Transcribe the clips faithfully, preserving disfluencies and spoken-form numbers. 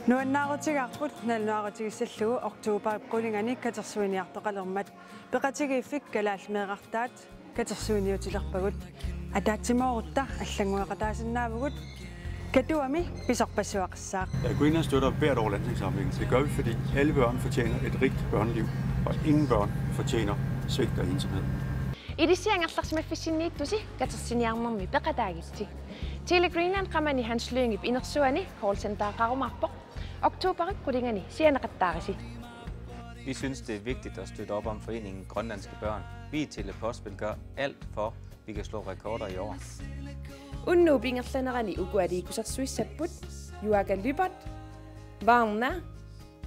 Nuannaarutigaarput nalunaarutigissallugu oktoberip qulingani katersuiniartoqalermat. Peqatigiiffik Kalaallit Meerartaat katersuiniutilerpagut. Ataatsimoorutta allanngueqataasinnaavugut. Katuami pisorpassuaqassaaq. Ja, Greenland støtter hvert år landsindsamlingen. Det gør vi, fordi alle børn fortjener et rigt børneliv, og ingen børn fortjener svigt og ensomhed. Ilissi angerlarsimaffissinniittusi katersiniarnermi peqataagitsi. Tele Greenland qamani Hans Lyngep inersuani callcentereqarumaarpoq. Oktoberip qulingani sianeqattaarisi. Vi synes, det er vigtigt at støtte op om foreningen Grønlandske Børn. Vi i Tele Post vil gøre alt for, vi kan slå rekorder i år. Unnuup ingerlanerani ukua liikusarsuissapput Juaka Lyberth, Varna,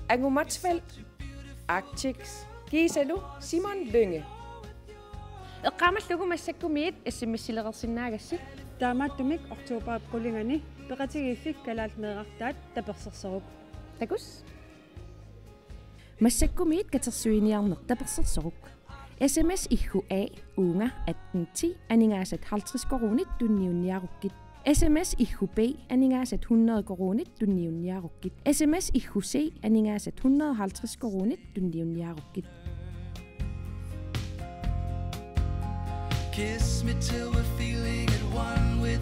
Angu Motzfeldt, Arctics, kiisalu Simon Lynge. Eqqaamallugu massakkumiit S M S-ilereersinnaagassi. Taamaattumik oktoberip qulingani peqatigiiffik Kalaallit Meerartaat tapersersoruk. Takuss. Massakkumiit katersuiniarneq tapersersoruk. S M S iggu A uunga atten ti aningaasat halvtreds koruunit tunniunniarukkit. S M S iggu B aningaasat hundrede koruunit tunniunniarukkit. S M S iggu C aningaasat hundrede halvtreds koruunit tunniunniarukkit. Kiss me till we're feeling at one with